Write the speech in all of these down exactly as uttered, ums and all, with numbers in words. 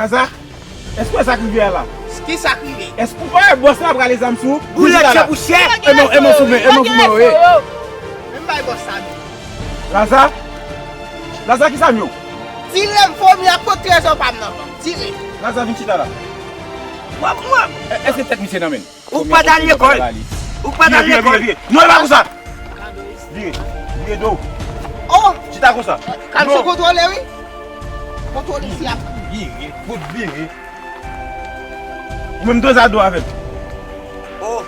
Laza, èske w wè sa k rive a la? Ki sa k rive? Èske w pa wè bòs la ap rale zam sou ou? Boulèt se pou chè. E non, e non, foumen, e non, foumen, wi. Menm bay bòs sa non. Laza? Laza, ki zam yo? Tire m, fomi ak kot trezò pa m nan. Tire. Laza, vin chita la. W ap mwen. Èske tèt misye nan men l? Ou pa t al lekòl. Ou pa t al lekòl. Non, e pa konsa. Vire. Vire do. Oh! Chita konsa. Kalso kontwole, wi. Kontwole si ap. Vire. Fout vire. Ou menm, dwe sa do avè l. Oh.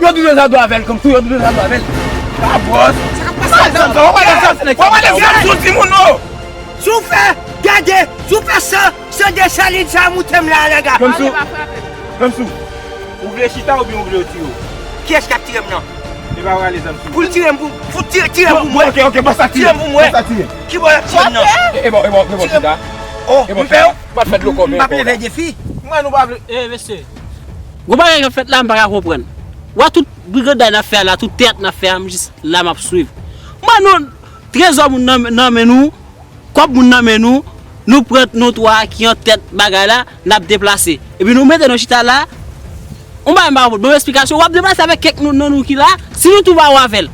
Yo dwe sa do avè l, kòmsi yo dwe sa do avè l. A bòs. Sa k ap pase la? Sa, sa, w ap pale sa, w ap pale sa sou timoun, non. Si w fè, gade, si w fè san, san desalin sa moute m la, lè gars. Kòmsi, kòmsi. Ou vle chita oubyen ou vle yo tire w? Kiyès k ap tire m nan? E pa rale zam sou. Pou l tire m pou, pou tire, tire m pou mwen. Ok, ok, bòs la tire. Tire m pou mwen. Bòs la tire. Ki bò y ap tire m nan? E, e bon, e bon, e bon, chita. Oh, e bon, m pè w. Pa fè dlo kò. M p ap leve defi. Mwen nou pa vle. E, mesye. Gwo bagay k ap fèt la, m pa ka konprann. W a tout briganday n ap fè a la, tout teyat n ap fè a, m jis la m ap swiv. Mwen nou, trezò moun nan, nan men nou, kòb moun nan men nou, nou pran nou twa ki an tèt bagay la, n ap deplase. Epi nou mete nou chita la, yon bagay m pa konprann. Ban m esplikasyon, w ap deplase avèk kèk nou, nan nou ki la, si nou tou pa w avè l.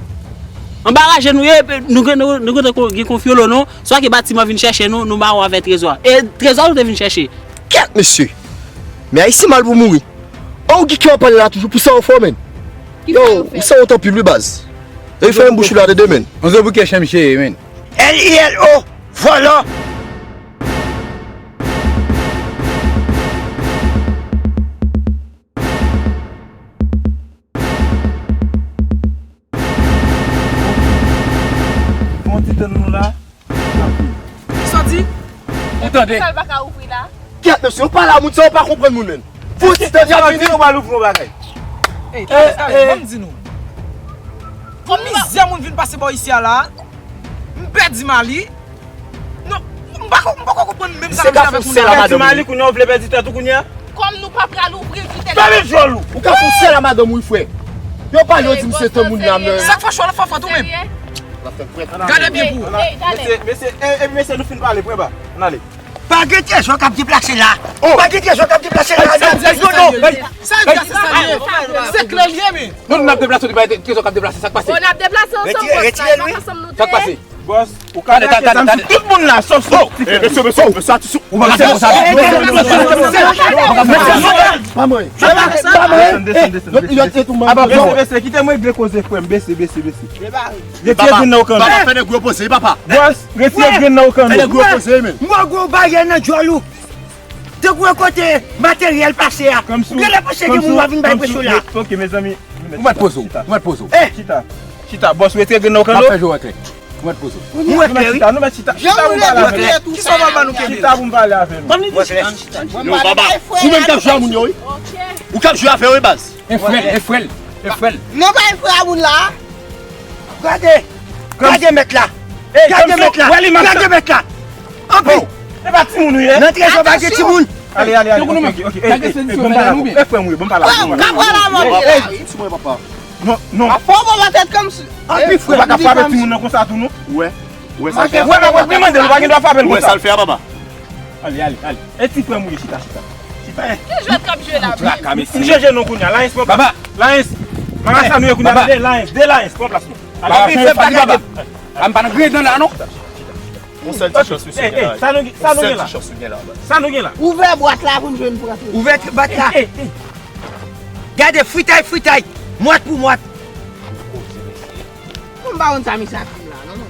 Anba raje nou ye, epi nou gen, nou, nou gen, gen konfyolo nou, swa ke batiman vin chèche nou, nou ba w avè trezò a. E trezò a nou te vin chèche. Kèt, mesye! Men Ayisyen mal pou mouri. Oh, ou gen kè w ap pale la toujou, pou sa w fò, menn. Yo, ou sanwont anpil, wi, baz. E fèmen bouch ou la, tande, menn. On zo bouke chanm cheri, menn. L I L O, vòlò. Fon ti tann nou la. Sa w di? Ou tande? Sa l pa ka ouvri la? Kèt, mesye, ou pale a moun sa, ou pa konprann moun, menn. Fon ti tann y ap vini. Ou pral ouvri yon bagay. Ey, tande, tande, ban m di nou. Pou mizè moun vin pase bò isi a la, m pèdi Mali. Non, m pa ko-, m poko konprann menm sa. Misye ka fè sèl a madanm li. Mali, kounye a ou vle pèdi tèt ou kounye a? Kòm nou pa pral ouvri, kite l. Fèmen djòl ou! Ou ka fè sèl a madanm ou, frè. Yo pale, yo di misye tann moun nan, men. Sa k fè w chwa la fè fòt ou menm? Gade byen pou ou. Mesye, mesye, e, e, mesye, nou fin pale, pwen ba. Ann ale. Pa gen trezò k ap deplase la. Oh! Pa gen trezò k ap deplase la. Ey, sa, sa, non, non, sa, ey, sa, sa, sa, se klè l ye, men. Non, nou n ap deplase, nou pa trezò k ap deplase, sa k pase? Bon, n ap deplase ansanm, retire, retire l, wi. Sa k pase? Bòs, ou ka lage zam sou tout moun la, sòf sou ti frè m. Mesye, mesye, mesye, ati sou. Ou pa ka fè konsa. Pa mwen. Pa mwen. Desann, desann, desann, desann, desann, desann. Mesye, mesye, kite mwen regle koze frè m. Bese, bese, bese. Retire grenn nan okan nou. Papa, fè nèg yo poze, papa. Bòs, retire grenn nan okan nou. Fè nèg yo poze, men. Mwen gwo bagay nan djòl ou. Tankou yon kote materyèl pase a. Ou genlè panse gen moun w ap vin bay presyon la. Ok, mezanmi. Ou mèt poze w. Ou mèt poze w. Chita. Chita. Bòs, ou retire grenn nan okan nou. M ap fè jou an klè. Ou mèt poze w. Ou mèt klè, wi. Chita, nou mèt chita. Chita pou m pale avè nou. Kisa w pral ban nou kenbe? Chita pou m pale avè nou. Yo, baba. Ou menm k ap jwe a moun yo, wi. Ou k ap jwe avè yo, wi, baz. E frè l, e frè l, e frè l. Non, pa e frè a moun la. Gade. Gade mèt la. Gade mèt la. Gade mèt la. Anpi. E pa timoun ou ye. Nan trezò pa gen timoun. Ale, ale, ale. Ok, ok, ok. E, e, e, bon, pale avè w. E frè m, wi, bon, pale avè w. Frè m, ka pale avè w la, wi. Non, non. A fò w pran tèt kòmsi. Anpi, frè m. Ou pa ka frape timoun nan konsa tou, non. Ou wè. Ou wè sa l fè a? Ou wè, mwen mande l, ou pa gen dwa frape l konsa. Ou wè sa l fè a, papa? Ale, ale, ale. E ti frè m ou ye, chita, chita. Chita. Ki jwèt k ap jwe la menm? Traka, mesye. M chanje non kounye a. Layens, pran plas. Baba. Layens. Marasa nou ye kounye a. Baba. De Layens, de Layens, pran plas nou. Ale. Baba, fè, fè, baba. A m pa nan gredan la, non. Yon sèl ti chans misye gen la. Sa nou, sa nou gen la? Yon sèl ti chans ou gen la, baz. Sa nou gen la? Ouvè bwat la pou n jwenn pran tou. Ouvè bwat la. Ey, ey, ey. Gade, fritay, fritay. Mwat pou mwat. Bon, m pa konn sa misye ap di m la, non, non.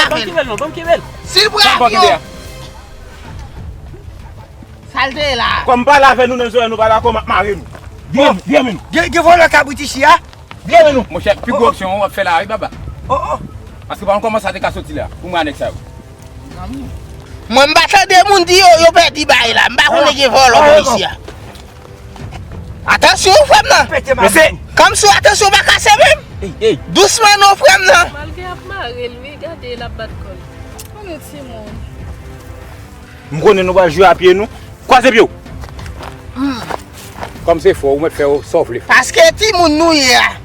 avè l. Ban m kenbe l non, ban m kenbe l. Si l pran avyon. Sa l te ye la. Kòm m pale avè nou nan zòrèy nou pa dakò, m ap mare nou. Vire nou, vire men nou. Gen, gen vòlè kabrit isi a. Vire men nou. Monchè, pi gwo opsyon w ap fè la wi, baba. Oh, oh. Paske pa m kòman sa te ka soti la pou mwen a nèg sa yo. Mwen, m pa tande moun di yo, yo pèdi bay la. M pa konnen gen vòlò bò isi a. Atansyon, frè m nan. Mesye. Kòmsi atansyon pa kase menm. Dousman non, frè m nan. Malgre y ap mare l, wi, gade l ap bat kò l. Konnen timoun. M konnen nou pral jwe a pye nou. Kwaze pye w. Kòm se fò, ou mèt fè sa w vle. Paske timoun nou ye a.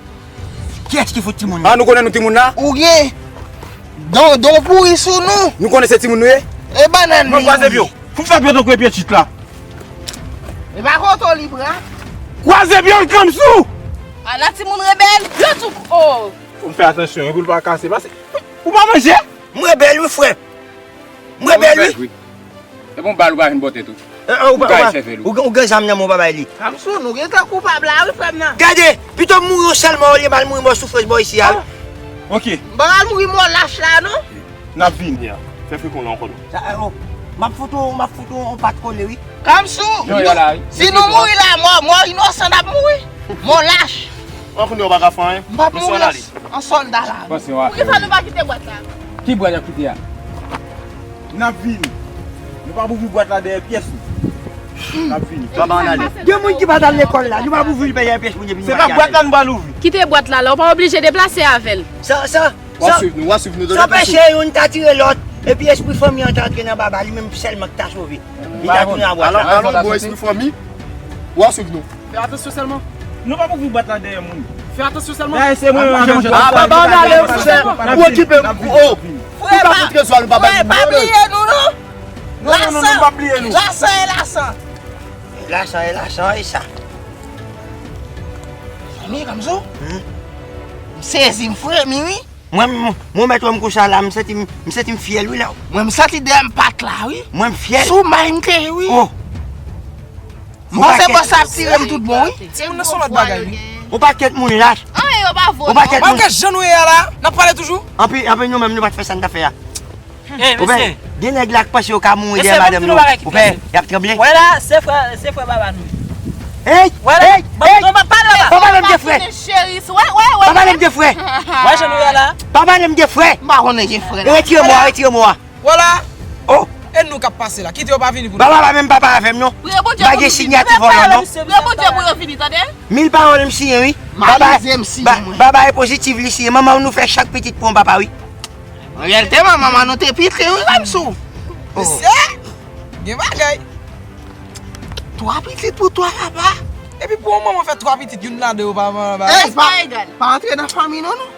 Kiyès ki fout timoun nan? Ah, nou konnen nou timoun nan? Ou gen don, don pouri sou nou. Nou konnen se timoun nou ye? E bannann nou. Mwen kwaze pye w. Fou fè pye tankou e pye tchit la. E pa kote w li pran. Kwaze pye w, Kamsou! Ala timoun rebèl, yo tou, oh! Fò m fè atansyon, wi, pou l pa kase. Pase, ou pa manje? M rebèl, wi, frè. M rebèl, wi. E bon bal ou pa vin bò tèt ou. Eh, eh, ou pa, ou pa, ou gen, ou gen zam nan men w pa bay li. Kamsou, nou gentan koupab la, wi, frè m nan. Gade, pito m mouri yon sèl mò olye m al mouri mò soufrans bò isi a, wi. Ok. M pa pral mouri mò lach la, non. N ap vini a. Fè fri konn ankò non. Sa, eh, oh. M ap fout ou, m ap fout ou yon pat kole, wi. Kamsou, si nou mouri la, mò, mò inosan n ap mouri. Mò lach. An kounye a w pa ka fè anyen. M p ap mouri an, an sòlda la. Poukisa nou pa kite bwat la? Ki bwat y ap kite a? N ap vini. Nou p ap ouvri bwat la dèyè pyès nou. N ap vini. Baba, ann ale. Gen moun ki pa t al lekòl la. Nou p ap ouvri l dèyè pyès moun epi nou pa t al. Se pa bwat la nou pral ouvri. Kite bwat la la. Ou pa oblije deplase avè l. Sa, sa, w ap swiv nou, w ap swiv nou. Sa anpeche youn ta tire lòt. Epi espri fanmi an ta antre nan baba. Li menm sèlman ki ta sove. Li ta tounen a bwat la. Alon, alon, bon espri fanmi. W ap swiv nou. Fè atansyon sèlman. Nou p ap ouvri bwat la dèyè moun. Fè atansyon sèlman. Dèyè se mwen menm avè w. Ah, baba, ann ale, monchè. Ou okipe m. Oh. Frè, pa, frè, pa bliye nou, non. Non, non, non, non, pa bliye nou. Lasan e lasan. Lasan e lasan, e sa. Zanmi, Kamsou. M sezi, m fremi, wi. Mwen, mwen, mwen mèt wè m konsa la, m santi m, m santi m fyèl, wi, la. Mwen, m santi dèyè m pat la, wi. Mwen, m fyèl. Sou may m te ye, wi. Oh. M panse bòs la ap tire m tout bon, wi. Timoun nan se yon lòt bagay, wi. Yon pakèt moun lach. Yon pakèt moun. Malgre jan nou ye a la, n ap pale toujou. Anpi, anpi nou menm, nou pa t fè sa n t ap fè a. Ou wè, gen nèg la k panse yo ka mouri dèyè madanm yo. Ou wè, y ap tranble. Wè la, se frè, se frè baba nou. Hey, hey, hey. Pa pale m de frè. Pa pale m de frè. Wè jan nou ye la. Pa pale m de frè. M pa konnen gen frè la. Retire mo a, retire mo a. Vwala. Oh. E nou k ap pase la. Kite yo pa vini pou nou. Baba pa menm papa avè m non. Pa gen sinyati vòlò non. Priye Bondye pou yo vini, tande. Mil pawòl m siyen, wi. Baba, baba e pozitif li siyen. Manman nou fè chak pitit pou yon papa, wi. An reyalite, manman nou te piti, wi, Kamsou. Mesye, gen bagay. Twa pitit pou twa papa. Epi pou yon manman fè twa pitit, youn ladan yo pa manman. Ey, pa, pa antre nan fanmi nou, non.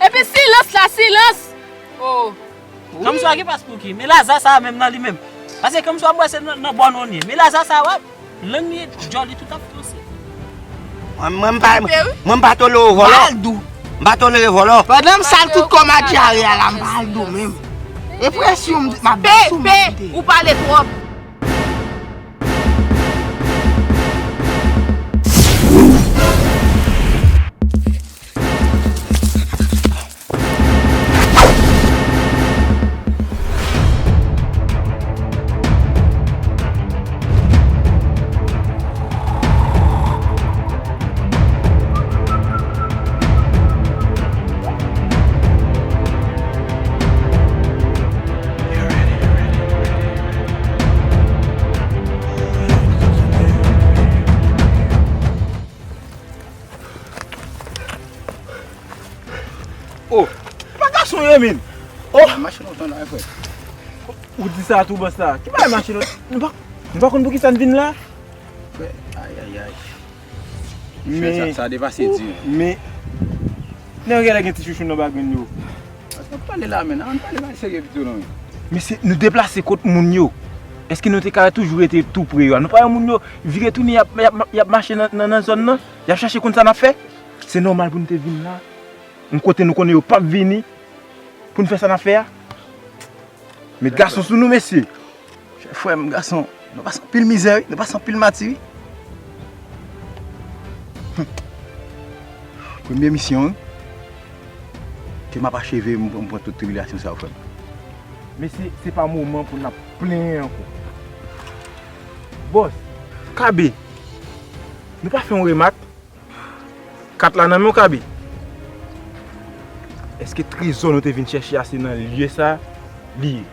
Epi silans la, silans. Oh. Kamsou a gen pas pou ki? Men Laza sa a menm nan li menm. Paske Kamsou ap bwè se nan, nan bòn ou ye. Men Laza sa a w ap lang li djòl li tout ap flanse. Mwen, mwen m pa, mwen m pa tolere vòlò. M pa tolere vòlò. Pandan m sal tout kò m ak dyare a la, m pa al dou menm. E presyon m, m ap sou mwen. Ou pale twòp. Oh, pa gason ye, men. Oh. Machin otan la, frè. Ou di sa tou, bòs la. Ki bagay machin otan? Nou pa, nou pa konn pou ki sa n vin la? Frè, ay, ay, ay. Men sa, sa depase di. Men, nan genlè gen ti chouchou nan bagay yo. Ann pale la, men. Ann pale, pale serye pito non, men. Mesye, nou deplase kot moun yo. Èske nou te ka toujou rete tou pre yo a? Nou pa wè moun yo vire tounen, y ap, y ap, y ap mache nan, nan, nan zòn nan? Y ap chache konn sa n ap fè? Se nòmal pou n te vin la. Yon kote nou konnen yo p ap vini pou n fè sa n ap fè a. Met gason sou nou, mesye. Frè m, gason. Nou pase anpil mizè, wi. Nou pase anpil mati, wi. Hum. Premye misyon, wi. Ke m ap acheve, m, m pran tout tribilasyon sa yo, frè m. Mesye, se pa moman pou n ap plenyen ankò. Bòs, Kabe, nou pa fè yon remak? Kat la nan men w, Kabe. Èske trezò nou te vin chèche a se nan lye sa li ye?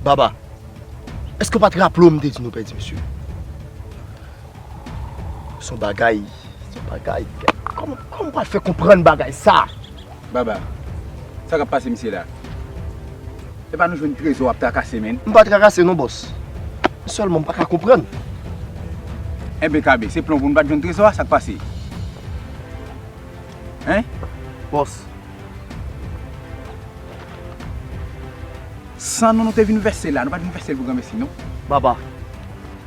Baba, èske w pa t raple w m te di nou pèdi misye? Se yon bagay, se yon bagay. Kòman, kòman m pral fè konprann bagay sa? Baba, sa k ap pase misye la? Epa nou jwenn trezò w ap trakase, menn. M pa trakase non, bòs. Sèlman m pa ka konprann. Enben, Kabe, se plan w pou nou pa t jwenn trezò a, sa k pase? Hein? Bòs. San nou, nou te vin vèse la, nou pa t vin vèse l pou granmesi, non. Baba,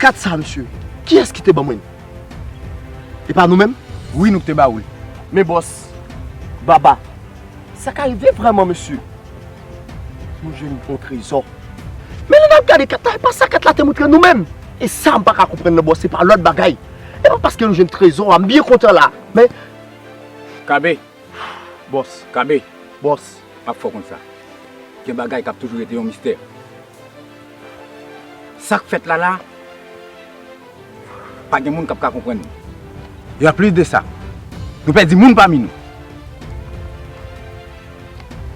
kat sa, misye, kiyès ki te ban mwen l? E pa nou menm? Wi, nou ki te ba ou l. Men bòs, Baba, sa ka rive vrèman, mesye. Nou jwenn yon trezò. Men lè n ap gade kat la, e pa sa kat la te montre nou menm. E sa m pa ka konprann nan, bòs, se pa lòt bagay. E pa paske nou jwenn trezò a, m byen kontan la. Men Kabe, bòs. Kabe. Bòs. M ap fè w konn sa. Gen bagay k ap toujou rete yon mistè. Sa k fèt la la, pa gen moun k ap ka konprann li. E anplis de sa, nou pèdi moun pami nou.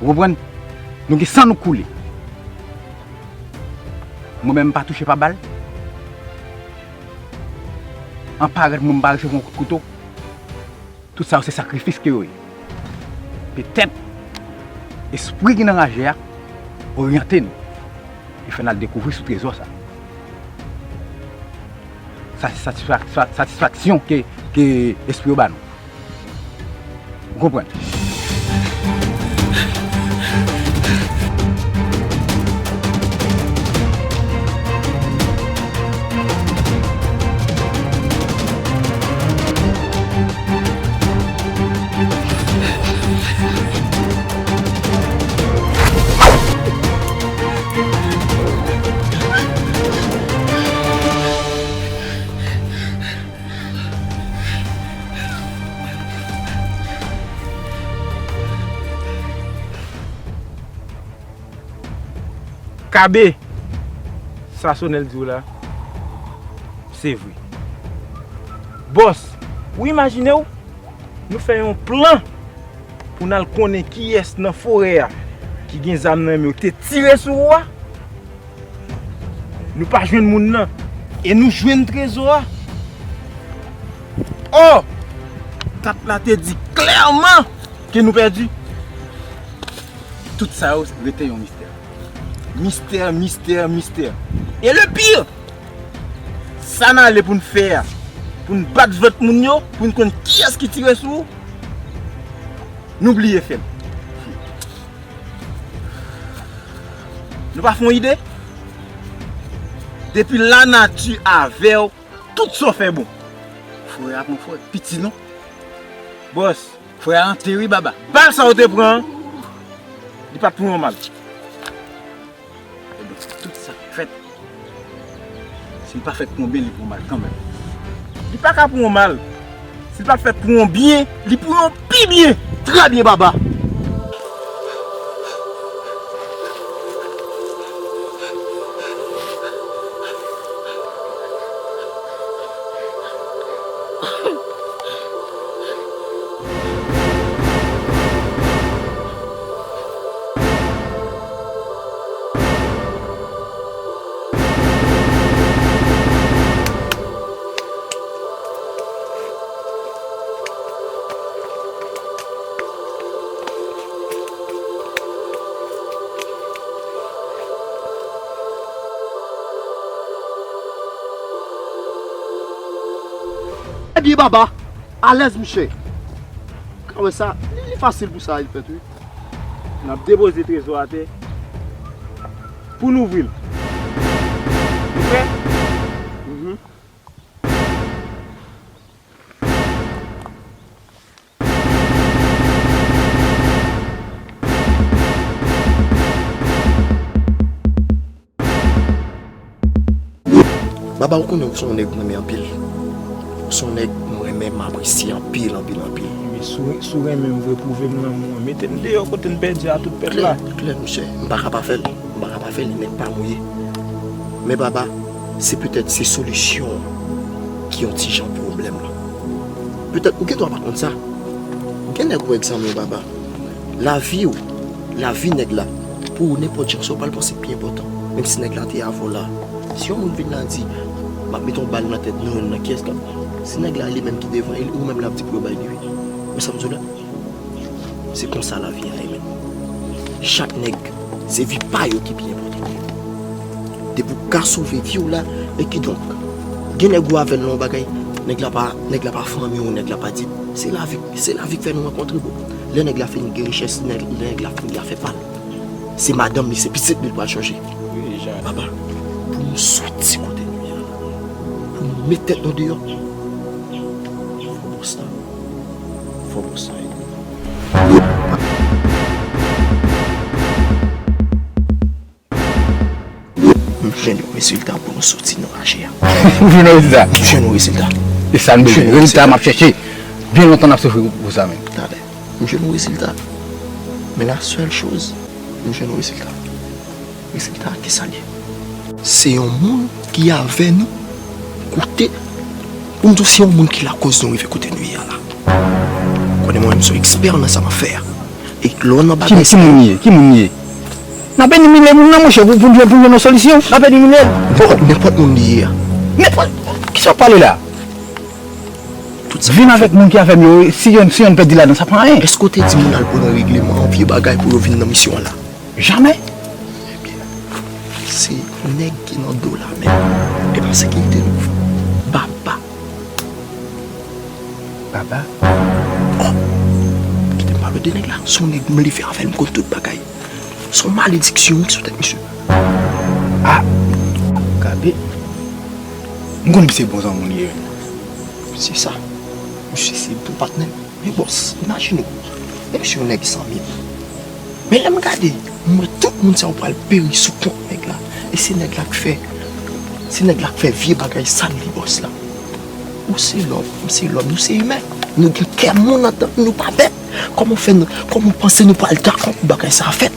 Ou konprann? Nou gen san nou k koule. Mwen menm, m pa touche pa bal. An parèt mwen, m pa resevwa yon kout kouto. Tout sa yo se sakrifis ke yo ye. Petèt, espri ki nan raje a oryante nou e fè n al dekouvri sou trezò sa. Sa se satisfa-, sa-, satisfaksyon ke, ke espri yo ba nou. Ou konprann? Kabe, sa Sonèl di w la, se vre. Bòs, ou imajine w, nou fè yon plan pou n al konnen kiyès nan forè a ki gen zam nan men yo te tire sou ou a. Nou pa jwenn moun nan. E nou jwenn trezò a. Ò! Kat la te di klèman ke nou pèdi. Tout sa yo rete yon mistè. Mistè, mistè, mistè. E le pire, sa n ale pou n fè a, pou n bat vant moun yo, pou n konn kiyès ki tire sou ou, nou bliye fè l. Nou pa fè yon ide? Depi lanati avè w, tout sa w fè bon. Frè ak mon frè, piti non. Bòs, frè a antre wi, Baba. Bal sa w te pran an, li pa t pou yon mal. Ebyen, tout sa k fèt, si l pa fèt pou yon byen, li pou yon mal kanmenm. Li pa ka pou yon mal. Si l pa fèt pou yon byen, li pou yon pi byen. Trè byen, Baba. Byen Baba, alèz monchè. Ka wè sa, li, li fasil pou sa, li fèt wi. N ap depoze trezò atè pou n ouvri l. Nou prè? Mhm. Baba, ou konnen ou se yon nèg mwen renmen anpil. Ou se yon nèg mwen renmen, m apresye anpil, anpil, anpil. Men si w, si w renmen m vre, pwouve m lanmou an. Mete m deyò kote n pèdi a tout pèp la. Klè, klè, monchè. M pa ka pa fè l. M pa ka pa fè l, nèg pa mouye. Men Baba, se petèt se solisyon an ki yon ti jan pwoblèm la. Petèt ou gen dwa pa konn sa. Gen nèg ou egzanmen Baba. Lavi w, lavi nèg la, pou ou nenpòt jan sa w pral panse pi enpòtan. Menm si nèg la te avè w la. Si yon moun vin la di, m ap mete yon bal nan tèt nou youn nan, kiyès k ap? Si nèg la li menm ki devan, e ou menm l ap di pou yo bay li wi. Men sa m di w la, se konsa lavi a ye menm. Chak nèg, se vi pa yo ki pi enpòtan. Depi w ka sove vi w la, e kidonk, gen nèg ou avè l nan yon bagay, nèg la pa, nèg la pa fanmi w, nèg la pa di, se lavi, se lavi k fè nou rankontre bro. Lè nèg la fin gen richès, nèg, lè nèg la fin gen afè pa l, se madanm li, se pitit li l pral chonje. Wi, jan. Baba, pou nou soti kote nou ye a la, pou nou met tèt nou deyò, fò bòs la, fò bòs la ede nou. M jwenn yon rezilta pou nou soti nan raje a. Ou jwenn yon rezilta? M jwenn yon rezilta. E sa n bezwen. Rezilta m ap chèche. Byen lontan n ap soufri pou sa menm. Talè. M jwenn yon rezilta. Men la sèl choz, m jwenn yon rezilta. Rezilta a ki sa l ye? Se yon moun ki avè nou. Koute, pou m di w, se yon moun ki lakòz nou rive kote nou ye a la. Konnen mwen menm se yon ekspè nan sa m ap fè a. E lè w nan bagay sa yo. Ki moun li ye? Ki moun li ye? N ap elimine moun nan, monchè, pou, pou, pou jwenn yon solisyon. N ap elimine l. Nenpòt, nenpòt moun li ye a. Nenpòt. Kisa w ap pale la? Tout sa. Vin avèk moun ki avè m yo, si yonn, si yonn pèdi ladan, sa pa anyen. Èske w te di moun al pran regleman an, vye bagay pou yo vin nan misyon an la? Jamè. Ebyen, se nèg ki nan do la menm. E pa sekirite nou. Baba. Baba. Oh! Kite m pale de nèg la. Se yon nèg m leve avè l, m konn tout bagay. Se yon malediksyon wi sou tèt misye. Ah! Gabe. M konnen misye bon zanmi w li ye. Se sa. Misye se bon patnè m. Men bòs, imajine w. Menm si yon nèg san mil. Men lè m gade, m wè tout moun sa yo pral peri sou kont nèg la. E se nèg la k fè, se nèg la k fè vye bagay sal li bòs la. Ou se lòm, m se lòm, nou se imen. Nou gen kè moun anndan nou, nou pa bèt. Kòman w fè nou, kòman w panse nou pral dakò pou bagay sa fèt?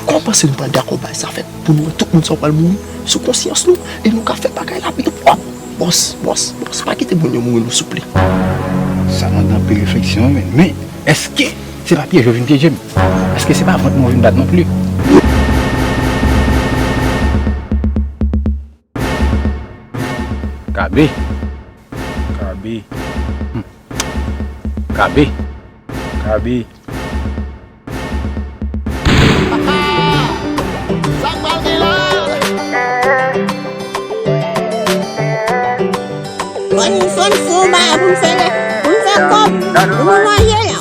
Kòman w panse nou pral dakò pou bagay sa fèt? Pou nou wè tout moun sa yo pral mouri sou konsyans nou e nou ka fè bagay la pi pwòp. Bòs, bòs, bòs, pa kite moun yo mouri non souple. Sa mande anpil refleksyon wi, men, men èske se pa pyeje w vin pyeje m? Èske se pa vant mwen w vin bat non pli? Gabe. Gabe. Hmm. Gabe. Gabe. Sa k pral gen la? Fò n, fò n fè yon bagay pou n fè, pou n fè kòb, pou nou manje.